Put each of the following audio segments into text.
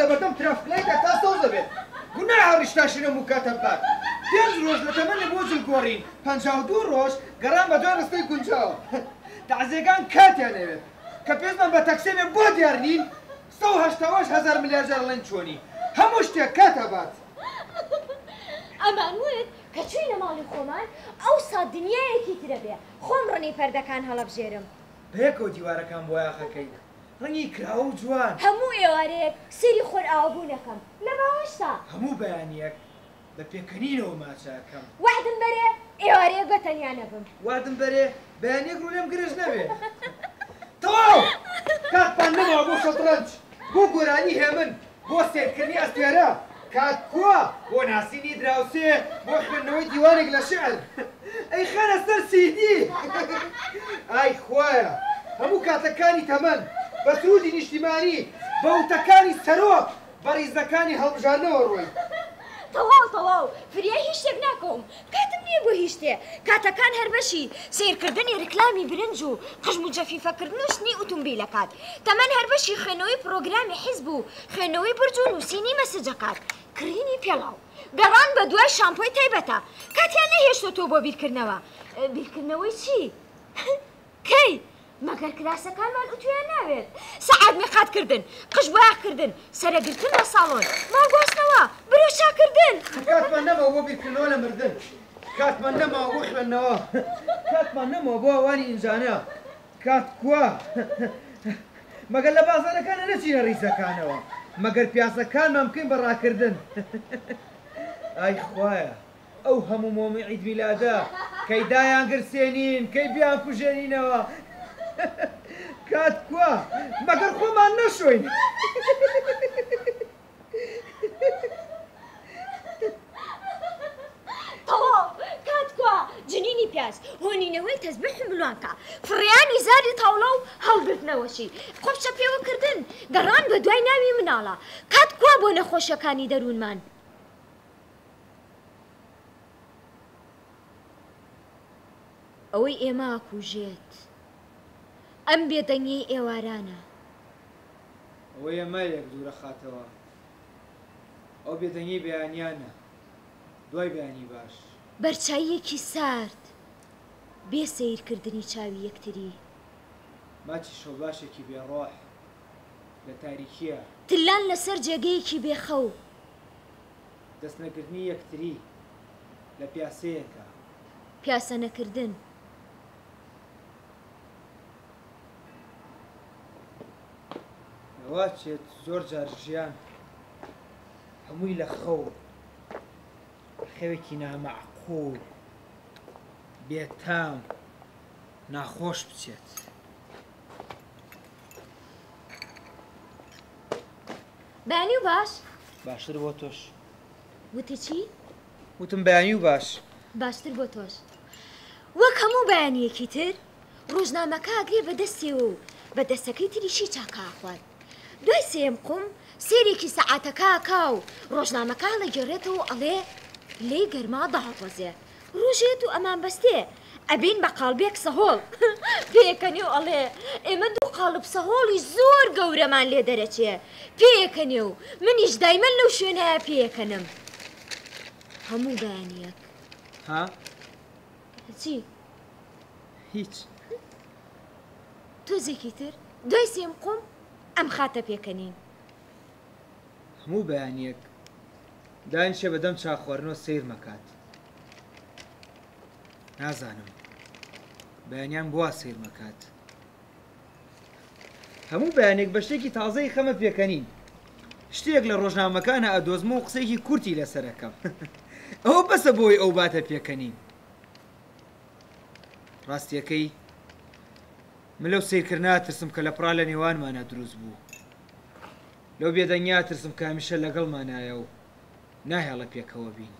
لەبەردەم ترافکلایتا تا سەوز ئەبێت. گوناهە ڕیشتاشین هەموو کاتە ببات. پێنج ڕۆژ لە تەمەنم بۆ جل گۆڕین، 52 ڕۆژ گەڕان بە دوای ڕستەی گونجاوە. تەعزێکان کاتیان ئەوێت. کە پێستمان بە تەکسێ بێ بۆ دیار نین، 188 هەزار ملیار جار ئەڵێن چۆنی. هەموو شتێک کات ئەبات. ئەمان وت کە چووینە ماڵی خۆمان ئەوسا دنیایەکی ترە بێ خۆم ڕنی پەردەکان هەڵەبژێرم. بەیەکەوە دیوارەکان بۆیاخەکەین ڕەنگی کراوە و جوان. هەموو ئێوارەیەک سەیری خۆرئاوابوون ئەکەم لە باوەشتا. هەموو بەیانییەک بە پێکەنینەوە ماچ ئەکەم. وەعدم بەرێ ئێوارەیەک بە تەنیا نەبم. وەعدم بەرێ بەیانییەک ڕوو لێم گرژ نەبێ. تەواو! کاتمان نەماوە بۆ شەتڕەنج، بۆ گۆرانی هێمن، بۆ سەیرکردنی ئەستێرە. کات کوا بۆ ناسینی دراوسێ، بۆ خوێندنەوەی دیوانێک لە شیعر. ئەیخەنە سەر سیدی. ئای خوایە! هەموو کاتەکانی تەمەن، بە سروودی نیشتیمانی، بە وتەکانی سەرۆک، بە ڕیزەکانی هەڵبژاردنەوە ڕۆی. تەواو تەواو فریای هیچ شتێک ناکەوم کاتم نییە بۆ هیچ شتێ کاتەکان هەر بەشی سەیرکردنی ڕیکلامی برنج و قژم و جەفیفەکردن و شتنی ئوتومبیلەکات تەمەن هەر بەشی خوێندنەوەی پڕۆگرامی حیزب و خوێندنەوەی بورج و نووسینی مەسجەکات کڕینی پێڵاو گەڕان بە دوای شامپۆی تایبەتە کاتیان نەهێشتۆتەوە بۆ بیرکردنەوە بیرکردنەوەی چی؟ کەی؟ مەگەر کراسەکانمان ئوتویان ناوێت؟ سەعات میقات کردن، قژ بۆیاخ کردن، سەرە گرتن بە ساڵۆن، ماڵ گواستنەوە، برۆ چاک کردن. کاتمان نەماوە بۆ بیرکردنەوە لە مردن، کاتمان نەماوە بۆ خوێندنەوە، کاتمان نەماوە بۆ ئەوانی ئینجانە، کات کوا؟ مەگەر لە بازاڕەکانا نەچینە ڕیزەکانەوە، مەگەر پیاسەکانمان بکەین بە ڕاکردن. ئای خوایە! ئەو هەموو مۆمی عید میلادە کەی دایانگرسێنین کەی بیانکوژێنینەوە کات کوا مەگەر خۆمان نەشۆین. تەواو کات کوا جنینی پیاز هۆنینەوەی تەزبیح و ملوانکە فڕیانی زاری تاوڵە و هەڵگرتنەوەشی قۆپچە پێوەکردن گەڕان بە دوای ناوی مناڵە کات کوا بۆ نەخۆشیەکانی دەروونمان. ئەوەی ئێمە ئەکوژێت ئەم بێدەنگیەی ئێوارانە. ئەوەی ئێمە لێک دوورەخاتەوە ئەو بێدەنگیەی بەیانیانە دوای بەیانی باش. بەرچاییەکی سارد بێ سەیرکردنی چاوی یەکتری. ماچی شەوباشێکی بێ ڕۆح لە تاریکییا. تلان لەسەر جێگەیەکی بێ خەو. دەستنەگرتنی یەکتری لە پیاسەیەکا. پیاسە نەکردن. لەواچێت زۆر جار ژیان هەمووی لە خەو، خەوێکی نامەعقول، بێتام، ناخۆش بچێت. بەیانی و باش. باشتر بۆ تۆش. وتی چی؟ وتم بەیانی و باش. باشتر بۆ تۆش. وەک هەموو بەیانییەکی تر ڕۆژنامەکە ئەگرێ بە دەستێوە و بە دەستەکەی تریشی چاکە ئەخوات. دوای سێیەم قوم سەیرێکی سەعاتەکە ئەکا و ڕۆژنامەکە هەڵەگێڕێتەوە و ئەڵێ پلەی گەرما داهەبەزێ. ڕۆژێت و ئەمانبەستێ ئەبین بە قاڵبێک سەهۆڵ. پێیەکەنێ و ئەڵێ ئێمە دوو قاڵب سەهۆڵی زۆر گەورەمان لێ دەرەچێ. پێیەکەنێ و منیش دایمەن لەو شوێنەیا پێیەکەنم. هەموو بەیانییەک. ها؟ چی؟ هیچ. تۆزێکی تر دوای سێم قوم ئەمخاتە پێکەنین. هەموو بەیانییەک دانیشێ بەدەم چا خواردنەوە سەیرمەکات. نازانم بەیانیان بۆ وا سەیرمەکات. هەموو بەیانێک بە شتێکی تازەی خەمە پێکەنین. شتێک لە ڕۆژنامەکانا ئەدۆزمەوە و قسەیەکی کورتی لەسەر ئەکەم. ئەوە بەسە بۆی ئەو باتە پێکەنین. ڕاستیەکەی من لەو سەیرکردنە ئەترسم کە لەپڕا لە نێوانمانا دروست بوو. لەو بێدەنگیە ئەترسم کە هەمیشە لەگەڵمانایە و ناهێڵێ پێکەوە بین.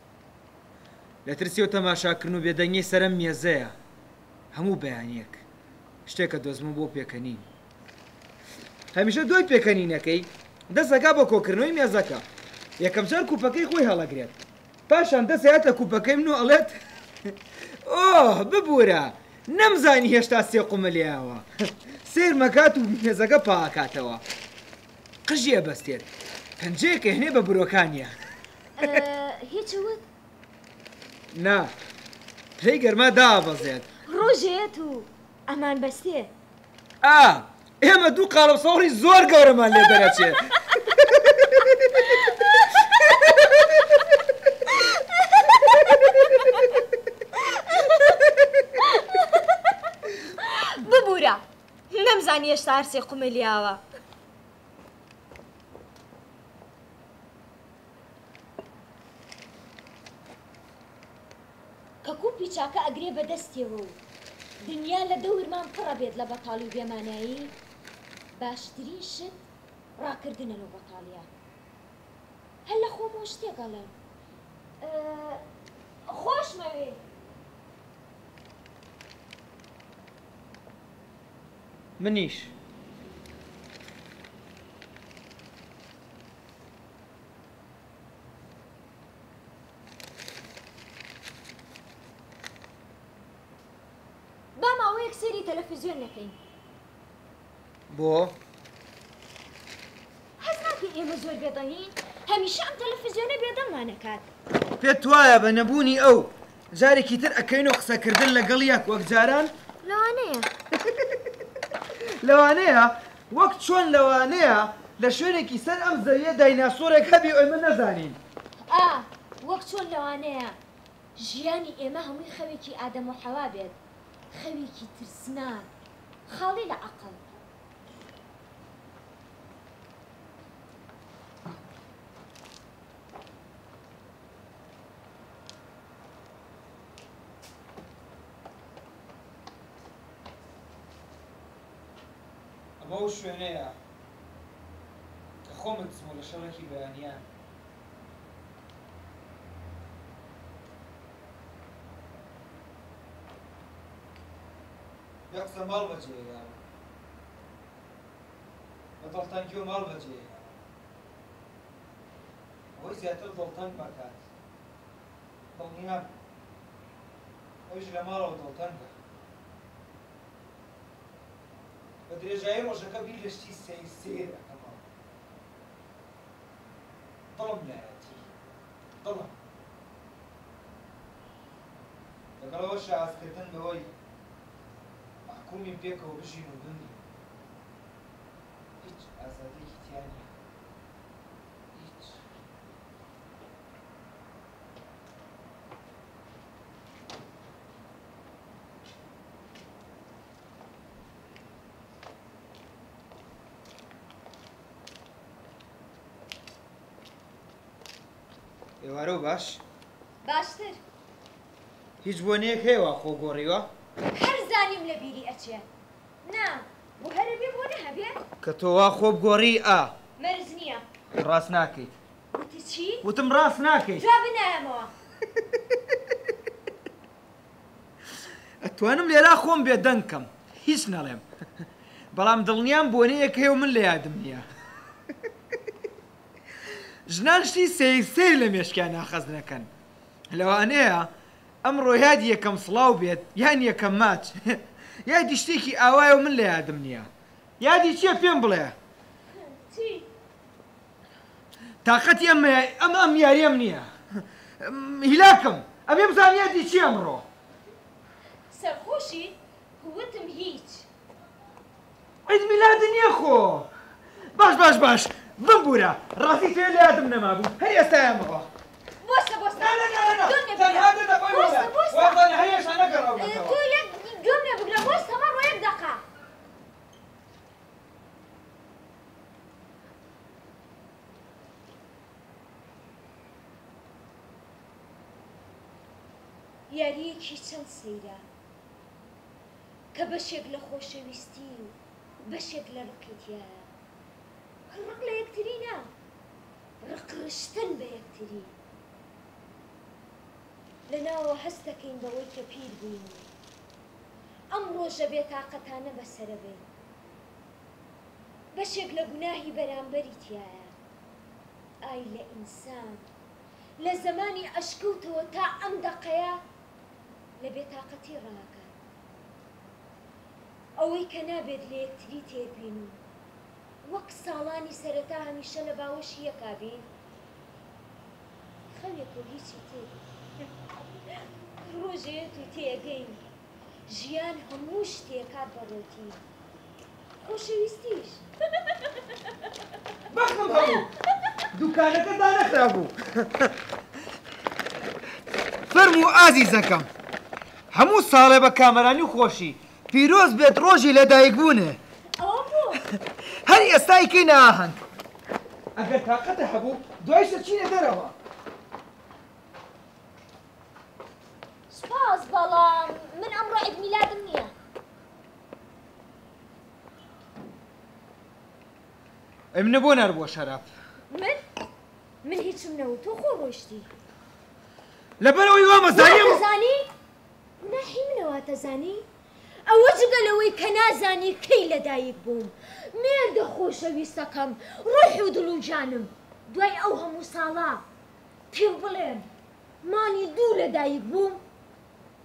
لە ترسی ئەو تەماشاکردن و بێدەنگیەی سەر ئەم مێزەیە هەموو بەیانیەک شتێک ئەدۆزمەوە بۆ پێکەنین. هەمیشە دوای پێکەنینەکەی دەست ئەکا بە کۆکردنەوەی مێزەکە. یەکەمجار کوپەکەی خۆی هەڵەگرێت. پاشان دەست ئەیاتە کوپەکەی من و ئەڵێت ئۆه ببورە نەمزانی هێشتا سێ قومە لێیاوە. سەیرمەکات و مێزەکە پاکاتەوە. قژی ئەبەستێت. پەنجەیەک ئەهێنێ بە برۆکانیا. هیچ وت؟ نا، پلەی گەرما دابەزێت. ڕۆژێت و ئەمان بەستێ. ئا، ئێمە دوو قاڵب سەوڵی زۆر گەورەمان لێ دەرەچێ. ببورە، نەمزانی هێشتا هەرسێ قوملیاوە. کە کوپی چاکە ئەگرێ بە دەستیەوە و دنیا لە دەورمان پڕ ئەبێت لە بەتاڵی و بێمانایی، باشترین شت ڕاکردنە لەو بەتاڵیە. هەر لە خۆمەوە شتێک ئەڵێم. خۆشمەوێی. منیش. با ماوەیەک سەیری تەلەفزیۆن نەکەین. بۆ؟ هەست ناکەی ئێمە زۆر بێدەنگین؟ هەمیشە ئەم تەلەفزیۆنە بێدەنگمان ئەکات. پێت وایە بە نەبوونی ئەو جارێکی تر ئەکەینەوە قسەکردن لەگەڵ یەک وەک جاران؟ لەوانەیە. لەوانەیە؟ وەک چۆن لەوانەیە لە شوێنێکی سەر ئەم زەویە دایناسۆرێک هەبی و ئێمە نەزانین. ئا، وەک چۆن لەوانەیە ژیانی ئێمە هەمووی خەوێکی ئادەم و حەوا بێت، خەوێکی ترسناک، خاڵی لە عەقڵ. ئەمە ئەو شوێنەیە کە خۆمت دزمەوە لە شەڕێکی بەیانیان. بێ قسە ماڵ بەجێ هێڵاوم. بە دڵتەنگیەوە ماڵ بەجێ هێڵاوم. ئەوەی زیاتر دڵتەنگ مەکات. دڵنیام ئەویش لە ماڵەوە دڵتەنگە. بە درێژایی ڕۆژەکە بیر لە شتی سەیر سەیر ئەکەمەوە. دڵم لایەتی. دڵم. لەگەڵ ئەوەشا هەستکردن بەوەی مەحکوومین پێکەوە بژین و بمرین هیچ ئازادییەکی تیا نییە. هیچ. ئێوارە و باش. باشتر. هیچ بۆنەیەک هەیە وا خۆ گۆڕیوە؟ هەر زانیم لە بیری ئەچێ. نا، بۆ هەر ئەبێ بۆنە هەبێ؟ کە تۆ وا خۆ بگۆڕی ئا. مەرج نییە. ڕاست ناکەیت. وتت چی؟ وتم ڕاست ناکەیت. جواب نایەمەوە. ئەتوانم لێرا خۆم بێدەنگ کەم هیچ نەڵێم بەڵام دڵنیام بۆنەیەک هەیە و من لە یادم نییە. ژنان شتی سەیر سەیر لە مێشکیانا خەزنەکەن. لەوانەیە ئەمڕۆ یادی یەکەم سڵاو بێت یان یەکەم ماچ. یادی شتێکی ئاوایە و من لە یادم نییە. یادی چییە پێم بڵێ؟ چی؟ تاقەتی ئەم ئەم ئەم یاریەم نییە. هیلاکم. ئەبێ بزانم یادی چییە ئەمڕۆ؟ سەرخۆشی؟ وتم هیچ. عید میلاد نییە خۆ. باش باش باش بمبورە ڕاستی تۆ لە یادم نەمابوو هەر ئێستا یامەوە. بۆسە بۆسە. نا نا نا نا گوێم لێ بگرە. تەنها دە دەقەی بۆسە وەرە. بۆسە. وازانە هەر هێشتا نەگەڕاومەتەوە. تۆ یەک گوێم لێ بگرە بۆسە مەڕۆ یەک دەقە. یارییەکی چەند سەیرە کە بەشێک لە خۆشەویستی و بەشێک لە ڕقی تیایە. ڕق لە یەکتری نا، ڕقڕشتن بە یەکتری. لە ناوە هەست دەکەین بەوەی کە پیر بووین و ئەم ڕۆژە بێتاقەتانە بەسەرەبەین. بەشێک لە گوناهی بەرامبەری تیایە. ئای لە ئینسان لە زەمانی ئەشکەوتەوە تا ئەم دەقەیە لە بێتاقەتی ڕاکات. ئەوەی کە نابێت لە یەکتری تێر بین و وەک ساڵانی سەرەتا هەمیشە لە باوەشی یەکا بین؟ خەوێکە و هیچی تر. ڕۆژێ یەت و تێئەگەین ژیان هەموو شتێ ئەکات بە ڕۆتین. خۆشەویستیش. بەخم هەبوو دوکانەکە دانەخرابوو. فەرموو ئازیزەکەم. هەموو ساڵێ بە کامەرانی و خۆشی. پیرۆز بێت ڕۆژی لەدایک بوونێ. ئەوە بۆ؟ هەر ئێستا ئەیکەینە ئاهەنگ. ئەگەر تاقەتە هەبوو دوایش دەچینە دەرەوە. سوپاس بەڵام من ئەمڕۆ عید میلادم نییە. ئەی منە بۆ ناربووە شەراب؟ من؟ من هیچم نەوت تۆ خۆ ڕۆیشتی. لەبەرئەوەی وامەزانی. واتەزانی؟ گوناحی منە واتەزانی؟ ئەوە جگە لەوەی کە نازانی کەی لەدایک بووم مێردە خۆشەویستەکەم ڕۆح و دڵ و گیانم دوای ئەو هەموو ساڵە پێو بڵێن مانگی دوو لەدایک بووم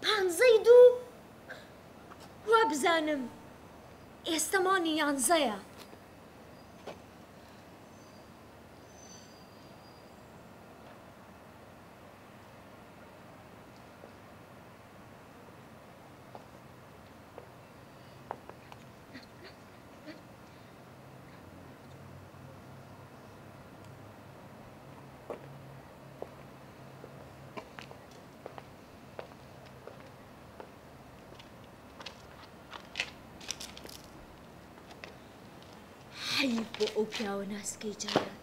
پانزەی دوو وابزانم ئێستە مانگی یانزەیە. حەیف بۆ ئەو پیاوە ناسکەی جاران.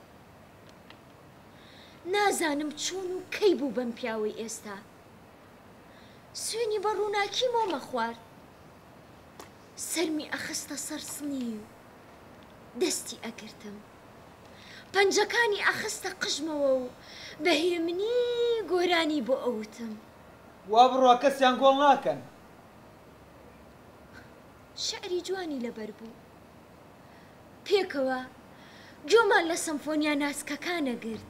نازانم چۆن و کەی بوو بەم پیاوەی ئێستا. سوێنی بە ڕووناکی مۆمە خوارد. سەرمی ئەخستە سەر سنی و دەستی ئەگرتم. پەنجەکانی ئەخستە قژمەوە و بە هێمنی گۆرانی بۆ ئەوتم. وا بڕوا کەسیان گۆڵ ناکەن. شیعری جوانی لەبەر بوو. پێکەوە گوێمان لە سەمفۆنیا ناسکەکان ئەگرت.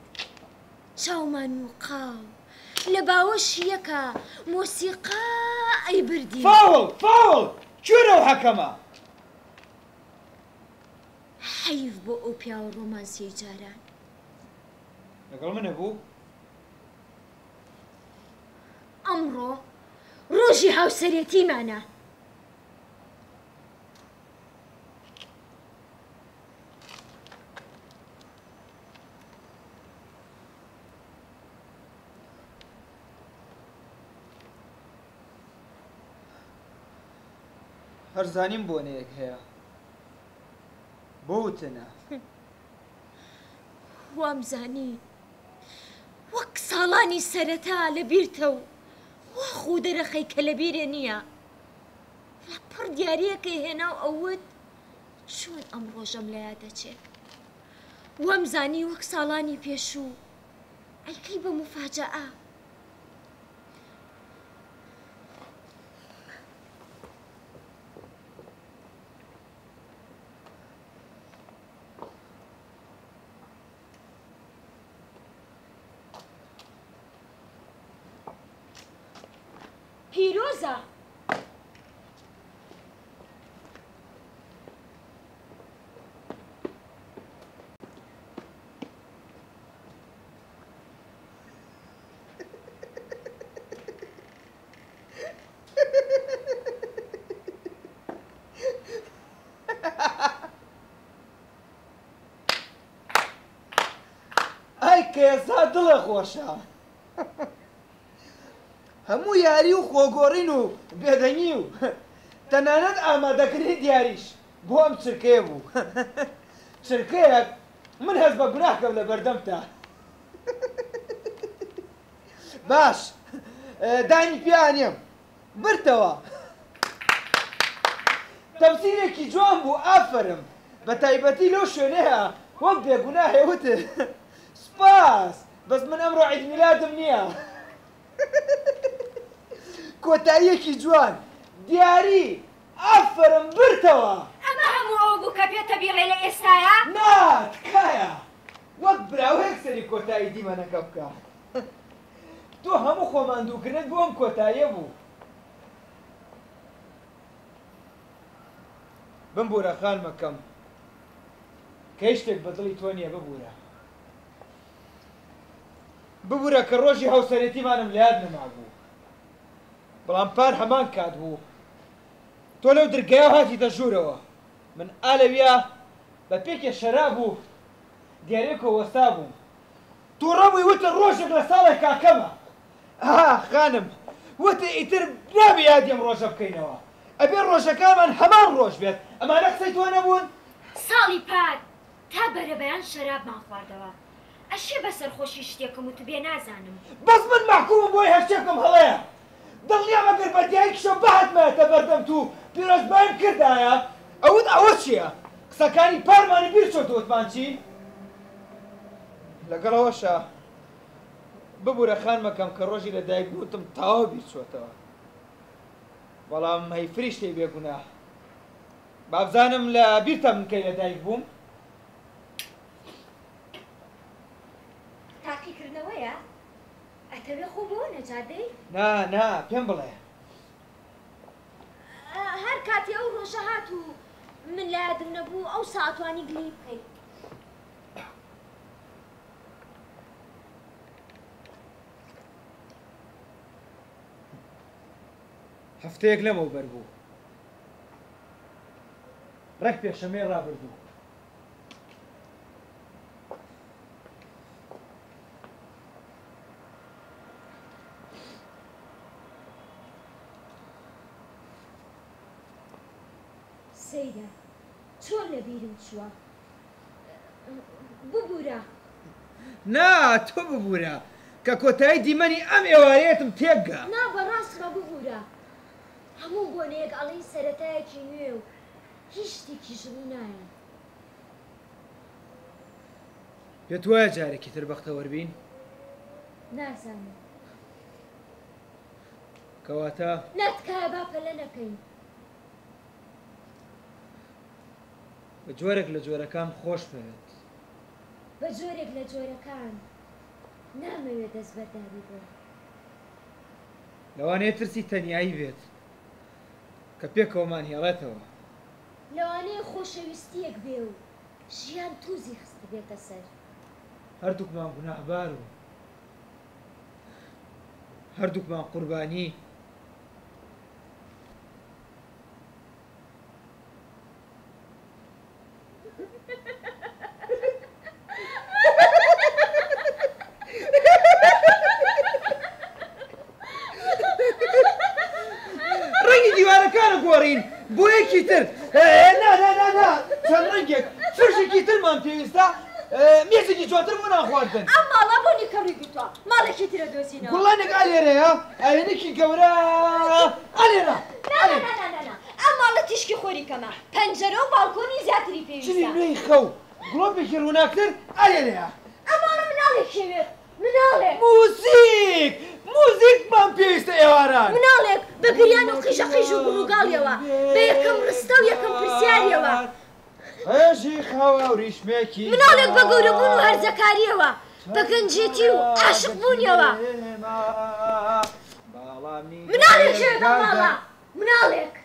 چاومان نووقاو لە باوەشی یەکا مۆسیقا ئەیبردین. فاوڵ! فاوڵ! کوێرە ئەو حەکەمە؟ حەیف بۆ ئەو پیاوە ڕۆمانسیەی جاران. لەگەڵ منە بوو؟ ئەمڕۆ ڕۆژی هاوسەرێتیمانە. هەر زانیم بۆنەیەک هەیە بۆ وتنە. وامزانی وەک ساڵانی سەرەتا لە بیرتە و وا خۆو دەرەخەی کە لە بیرێ نییە. لە پڕ دیارییەکەی هێنا و ئەوت چۆن ئەم ڕۆژەم لە یاد دەچێ. وامزانی وەک ساڵانی پێشوو ئەیکەی بە موفاجەئە. پیرۆزە. ئای کە ئێستا دڵێ خۆشە. هەموو یاری و خۆگۆڕین و بێدەنگی و تەنانەت ئامادەکردنی دیاریش بۆ ئەم چرکەیە بوو. چرکەیەک من هەست بە گوناه کەم لە بەردەمتا. باش دانی پیا ئەنێم. بردتەوە. تەمسیلێکی جوان بوو ئافەرم. بە تایبەتی لەو شوێنەیە وەک بێگوناهێ وتت سوپاس بەس من ئەمڕۆ عید میلادم نییە. کۆتاییەکی جوان. دیاری. ئافەرم برتەوە. ئەمە هەموو ئەوە بوو کە پێتە بیڵێ لە ئێستایا؟ نا تکایە وەک براوەیەک سەری کۆتایی دیمەنەکە بکە. تۆ هەموو خۆماندووکردنت بۆ ئەم کۆتاییە بوو. بمبورە خانمەکەم. کە هیچ شتێک بە دڵی تۆ نییە ببوورە. ببوورە کە ڕۆژی هاوسەرێتیمانم لە یاد نەمابوو. بەڵام پار هەمان کات بوو. تۆ لەو درگایەوە هاتیتە ژوورەوە. من ئا لەویا بە پێکێ شەراب و دیارێکەوە وەستابووم. تووڕە بووی وتت ڕۆژێک لە ساڵێکا کەمە. ئا خانم وتت ئیتر نابێ یادی ئەم ڕۆژە بکەینەوە. ئەبێ ڕۆژەکانمان هەمان ڕۆژ بێت. ئەمانە قسەی تۆ نەبوون؟ ساڵی پار تا بەرەبەیان شەرابمان خواردەوە. ئەشێ بە سەرخۆشی شتێکم وتبێ نازانم. بەس من مەحکومم بۆی هەرچێ بکەم هەڵەیە. دڵنیام ئەگەر بە دیاریکشەوە بهاتمایەتە بەردەمت و پیرۆزباییم کردایە ئەوت ئەوە چیە؟ قسەکانی پارمانی بیر چۆتە وتمان چی؟ لەگەڵ ئەوەشا ببورە خانمەکەم کە ڕۆژی لە دایک بوونتم تەواو بیر چۆتەوە. بەڵام هەی فریشتەی بێ گوناه بابزانم لە بیرتە من کەی لە دایک بووم؟ تاقیکردنەوەیە؟ ئەتەوێ خۆ بۆ نەجات دەی؟ نا نا پێم بڵێ. هەر کاتێ ئەو ڕۆژە هات و من لە یادم نەبوو ئەوسا ئەتوانی گلەیی بکەی. هەفتەیەک لەمەوبەر بوو. ڕێک پێشەمەی ڕابردوو. سەیرە چۆن لە بیرم چووە ببورە. نا تۆ ببورە کە کۆتایی دیمەنی ئەم ئێوارەیەتم تێکگا. نا بەڕاستمە ببورە. هەموو بۆنەیەک ئەڵێی سەرەتایەکی نوێ و هیچ شتێکیش ڕوو نایە. پێت وایە جارێکی تر بەختەوەر بین؟ نازانم. کەواتە؟ نا تکایە با پەلە نەکەین. بە جۆرێک لە جۆرەکان خۆشمەوێت. بە جۆرێک لە جۆرەکان نامەوێت دەستبەرداری بم. لەوانەیە ترسی تەنیایی بێت کە پێکەوەمان هێڵێتەوە. لەوانەیە خۆشەویستییەک بێ و ژیان توزی خستبێتە سەر. هەردووکمان گوناهبار و هەردووکمان قوربانی. ڕەنگی دیوارەکانە گۆڕین بۆ یەکی تر. نا نا نا نا چەند ڕەنگێک فرشێکی ترمان پێویستە مێزێکی جوانتر بۆ نان خواردن. ئەم ماڵە بۆنی کەڕووی گرتووە ماڵێکی ترە دۆزینەوە. گوڵانێک ئا لێرەیە ئاوێنێکی گەورە ئا لێرە. نا نا نا نا نا ئەم ماڵە تیشکی خۆری کەمە پەنجەرە و باڵکۆنی زیاتری جلی پێویستە. نوێی خەو گڵۆپێکی ڕووناکتر ئا لێرەیە. ئەم ماڵە مناڵێکی ئەوێت مناڵێک. موزیک موزیکمان پێویستە ئێواران. مناڵێک بە گریان و قیژە قیژ و گوڕوگاڵیەوە بە یەکەم ڕستە و یەکەم پرسیاریەوە. ڕێژی خەوە و ریشمێکی مناڵێک بە گەورەبوون و هەرزەکاریەوە بە گەنجێتی و عاشق بوونیەوە. مناڵێک ژێر بەم ماڵە مناڵێک.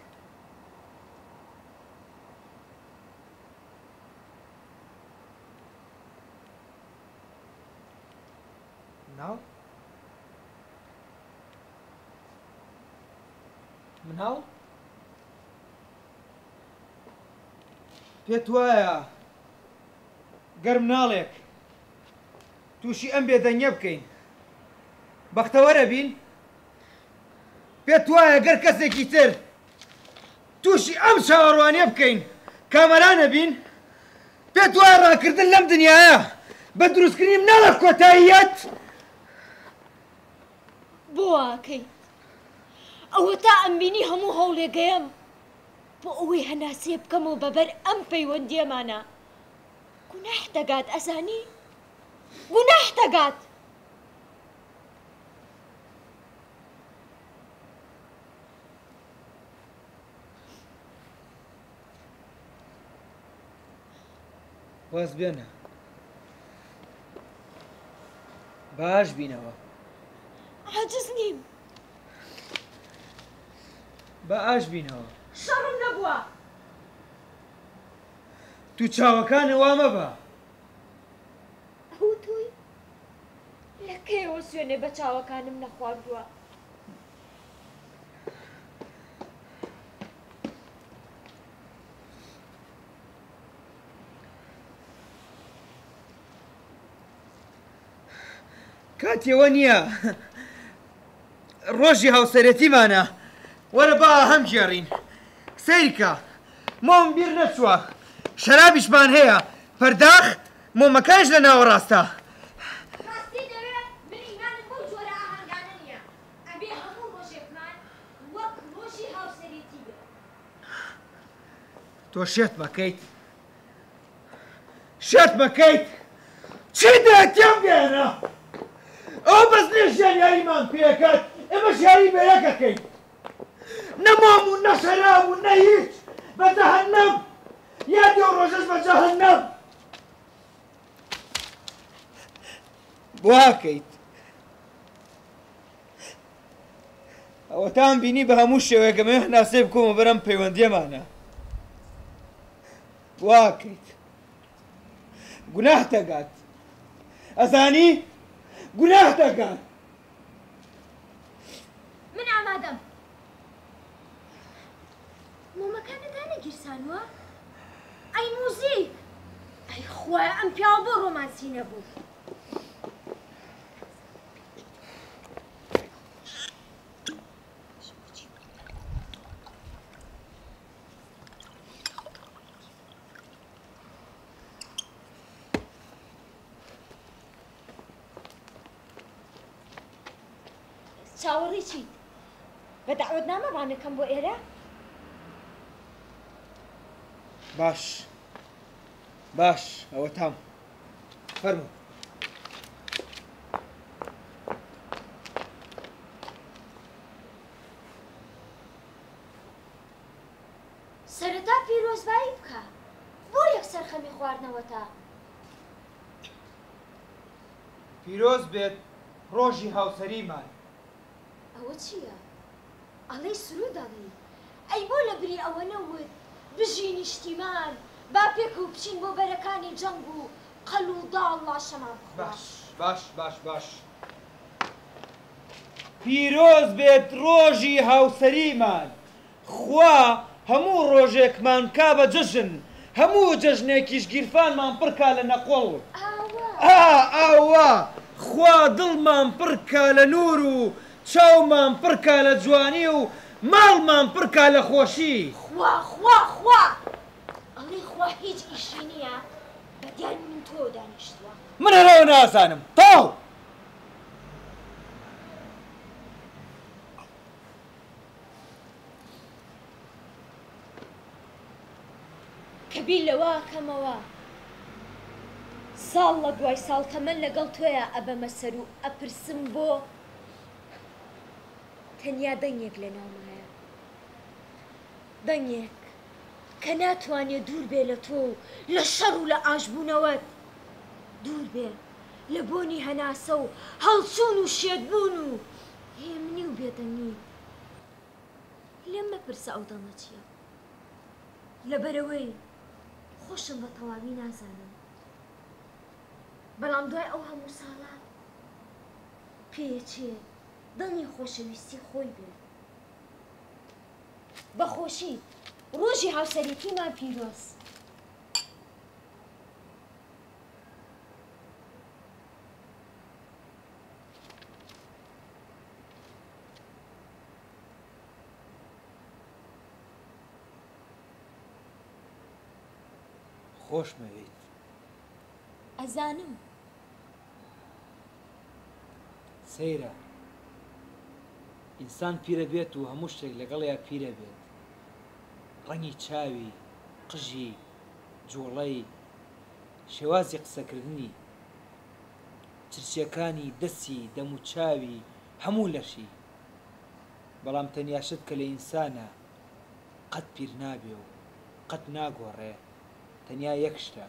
مناڵ؟ مناڵ؟ پێت وایە گەر مناڵێک تووشی ئەم بێدەنگیە بکەین بەختەوەرە بین؟ پێت وایە گەر کەسێکی تر تووشی ئەم چاوەڕوانیە بکەین کامەرانە بین؟ پێت وایە ڕاکردن لەم دنیایە بە دروستکردنی مناڵێک کۆتاییەت؟ بۆ وا ئەکەیت؟ ئەوەتا ئەمبینی هەموو هەوڵێک ئەیەم بۆ ئەوەی هەناسەیە بکەمەوە بەبەر ئەم پەیوەندیەمانا. گوناح دەگات ئەزانی؟ گوناح دەگات. واز بێنە باش بینەوە. عاجز نیم. با ئاش بینەوە. شەڕم نەبووە. تو چاوەکانت وا مەبە. ئەوە تۆی؟ لە کەیەوە سوێنێ بە چاوەکانم نەخواردووە؟ کاتی ئەوە نییە ڕۆژی هاوسەرێتیمانە وەرە با هەمگێڕین سەیرکە مۆم بیر نەچووە شەرابیشمان هەیە پەرداخ مۆمەکانیش لە ناوەڕاستە. ڕاستی دەوێ من ئیمانم بەو جۆرە ئاهەنگانە نییە ئەبێ هەموو ڕۆژێکمان وەک ڕۆژی هاوسەرێتی بێ. تۆ شێتمەکەیت شێتمەکەیت چی دەوێت تێمگەیەنە ئەوە بەس نیە ژیان یاریمان پێکات ئێمەش یاری بە یەک ئەکەین نە مۆم و نە شەراب و نە هیچ بە جەهەنەم یادی ئەو ڕۆژەش بە جەهەنەم بۆ ئەکەیت ئەوەتان بینی بە هەموو شێوەیەک ئەمەوێ هەناسەی بکەمە بەر ئەم پەیوەندیەمانە واکەیت گوناه دەگات ئەزانی گوناه دەگات. من ئامادەم. مۆمەکانت دانەگیرسانوە؟ ئەی موزیک؟ ئەی خوایە ئەم پیاوە بۆ ڕۆمانسی نەبوو. چاوەڕێی چیت؟ بە دەعوەتنامە بانگەکەم بۆ ئێرە؟ باش باش ئەوەتام فەرموو. سەرەتا پیرۆزبایی بکە بۆ یەکسەر خەمی خواردنەوەتە. پیرۆز بێت ڕۆژی هاوسەریمان. ئەوە چیە ئەڵێی سرود ئەڵێی ئەی بۆ لە بری ئەوە نەوت بژی نیشتیمان با پێکەوە بچین بۆ بەرەکانی جەنگ و قەل و داڵ لاشەمان بخوا. باش باش باش باش پیرۆز بێت ڕۆژی هاوسەریمان خوا هەموو ڕۆژێکمان بکا بە جەژن، هەموو جەژنێکیش گیرفانمان پڕ کا لە نەقوڵ. ئاوا. ئا ئاوا، خوا دڵمان پڕ کا لە نوور و چاومان پڕ کا لە جوانی و ماڵمان پڕ کا لە خۆشی. خوا خوا خوا ئەڵێی خوا هیچ ئیشی نییە بە دیار من تۆوە دانیشتووە. من هەر ئەوە نازانم. تەواو. کە بیر لەوە ئەکەمەوە ساڵ لە دوای ساڵ تەمەن لەگەڵ تۆیا ئەبەمە سەر و ئەپرسم بۆ تەنیا دەنگێک لە ناومایە دەنگێک کە ناتوانێ دوور بێ لە تۆ و لە شەڕ و لە ئاشبوونەوەت دوور بێ لە بۆنی هەناسە و هەڵچوون و شێتبوون و هێمنی و بێدەنگی. لێم مەپرسە ئەو دەنگە چییە. لەبەرئەوەی خۆشم بە تەواوی نازانم. بەڵام دوای ئەو هەموو ساڵە پێیەچێ دەنگی خۆشەویستی خۆی بێ. بە خۆشی ڕۆژی هاوسەرێتیمان پیرۆز. خۆشمەوێیت. ئەزانم. سەیرە ئینسان پیرە بێت و هەموو شتێک لەگەڵیا پیرە بێت ڕەنگی چاوی، قژی، جوڵەی، شێوازی قسەکردنی، چرچیەکانی دەستی، دەموچاوی، هەموو لەشی. بەڵام تەنیا شت کە لە ئینسانا قەت پیر نابێ و قەت ناگۆڕێ تەنیا یەک شتە.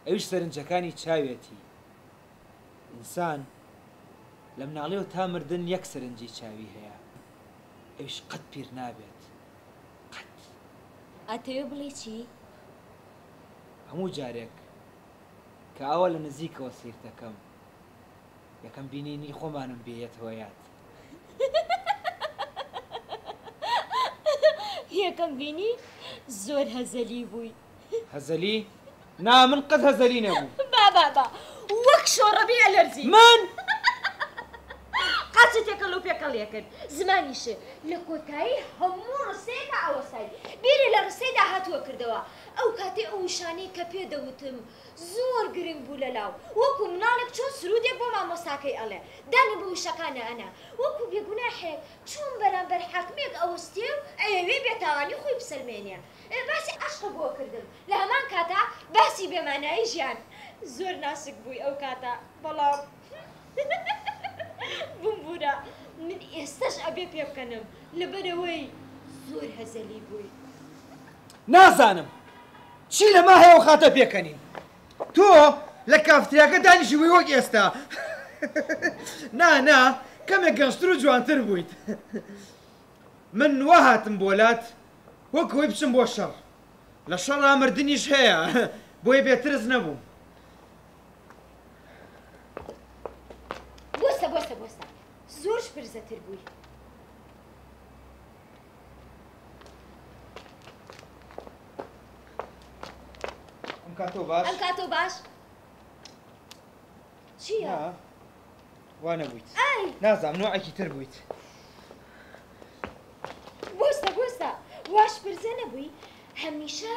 ئەویش سەرنجەکانی چاویەتی. ئینسان لە مناڵیەوە تا مردن یەک سەرنجی چاوی هەیە. ئەویش قەت پیر نابێت. قەت. ئەتەوێ بڵێی چی؟ هەموو جارێک کە ئاوا لە نزیکەوە سەیرتەکەم یەکەم بینینی خۆمانم بێیەتەوە یاد. یەکەم بینی زۆر هەزەلی بووی. هەزەلی؟ نا من قەت هەزەلی نەبووم. با با با وەک شۆڕەبی ئەلەرزی. من؟ قاچت تێکەڵ و پێکەڵ ئەکرد زمانیشت لە کۆتایی هەموو ڕستەیەکا ئەوەستای بیری لە ڕستەی داهاتوو ئەکردەوە ئەو کاتەی ئەو وشانەی کە پێ دەوتم زۆر گرنگ بوو لەلاو وەکو مناڵێک چۆن سرودێک بۆ مامۆستاکەی ئەڵێ دانی بە وشەکانا ئەنا وەکو بێگوناحێک چۆن بەرامبەر حاکمێک ئەوەستێ و ئەیەوێ بێتاوانی خۆی بسەلمێنێ باسی عەشق بۆ کردم لە هەمان کاتا باسی بێمانایی ژیان زۆر ناسک بووی ئەو کاتە بەڵام بمبورە من ئێستەش ئەبێ پێبکەنم لەبەرئەوەی زۆر هەزەلی بووی. نازانم چی لەما هەیە و خاتە پێکەنین تۆ لە کافتریاکە دانیشتبووی وەک ئێستا نا نا کەمێک گەنجتر و جوانتر بوویت من وا هاتم بۆ لات وەک ئەوەی بچم بۆ شەڕ لە شەڕا مردنیش هەیە بۆیە بێترس نەبووم. بۆستە بۆستە بۆستە زۆر شپرزەتر بووی. ئەم کاتەو باش ئەم کاتەو باش چییە؟ وا نەبوویت نازانم نوعێکی تر بوویت. بۆستە بۆستە وا شپرزە نەبووی هەمیشە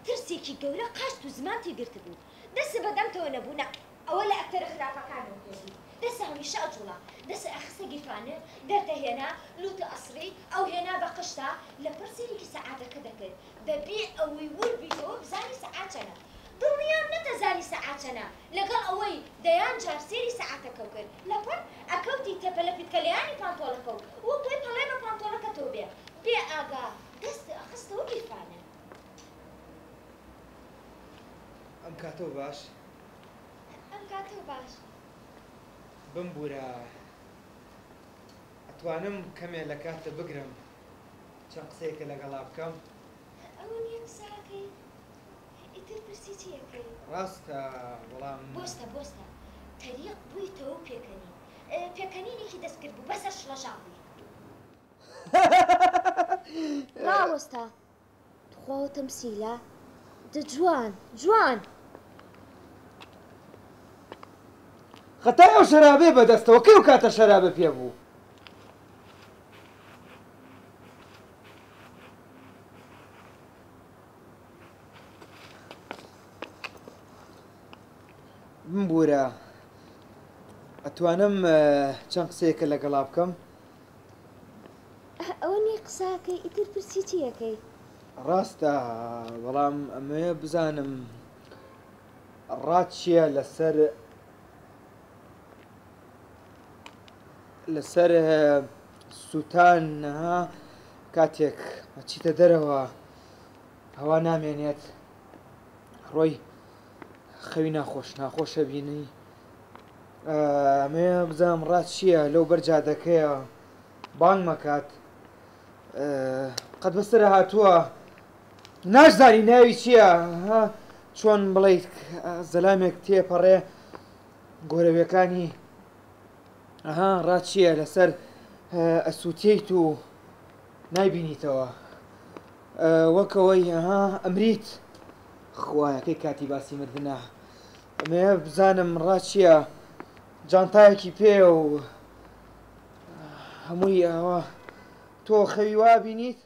ترسێکی گەورە قاچت و زمانتی گرتبوو دەست بە دەمتەوە نەبوو نا ئەوە لە ئەکتەرە خراپەکانەوە فێربووی دەست هەمیشە ئەجوڵا دەست ئەخستە گیرفانێ دەرتەهێنا لوتە ئەسڕی ئەو هێنا بە قژتا لەپڕ سەیرێکی سەعاتەکە دەکرد بەبێ ئەوەی ورد بیتەوە بزانی سەعات چەنە دڵنیام نەتەزانی سەعات چەنە لەگەڵ ئەوەی دەیان جار سەیری سەعاتەکەو کرد لەپڕ ئەکەوتیتە پەلەپیتکەلەیانی پانتۆڵەکەو وەک ئەوەی پەڵەی بە پانتۆڵەکەتەوە بێ بێ ئاگا دەست ئەخستەوە گیرفانێ. ئەم کاتەو باش. ئەم کاتەو باش. بمبورە ئەتوانم کەمێ لە کاتت بگرم چەند قسەیەکە لەگەڵا بکەم؟ ئەوە نیە قسە ئەکەی ئیتر پرسی چی ئەکەی؟ ڕاستە بەڵام. بۆستە بۆستە تەریق بوویتەوە و پێکەنین پێکەنینێکی دەستکرد بوو بەسەر شڵەژان بووی. ڕاوەستا تخوا ئەوە تەمسیلە؟ دە جوان جوان. خەتای ئەو شەرابەی بەدەستەوە کەی ئەو کاتە شەرابە پێ بوو؟ بمبورە ئەتوانم چەند قسەیەکە لەگەڵا بکەم؟ ئەوە نیە قسە ئەکەی ئیتر پرسی چی ئەکەی؟ ڕاستە بەڵام ئەمەوێ بزانم ڕات چییە لەسەر لەسەر سووتان ها کاتێک ئەچیتە دەرەوە هەوا نامێنێت ڕۆی خەوی ناخۆش ناخۆشە بینی ئەمەوێ بزانم ڕات چییە لەو بەر جادەکەیە بانگ مەکات قەت بەسەر هاتووە ناشزانی ناوی چییە چۆن بڵیت زەلامێک تێپەڕێ گۆرەویەکانی ئەها ڕات چییە لەسەر ئەسووتیت و نایبینیتەوە وەکەوەی ئەها ئەمریت خوایەکەی کاتی باسی مردە ئەمەیە بزانم ڕات چییە جانتایەکی پێیە و هەمووی ئاوا تۆ خەوی وا بینیت؟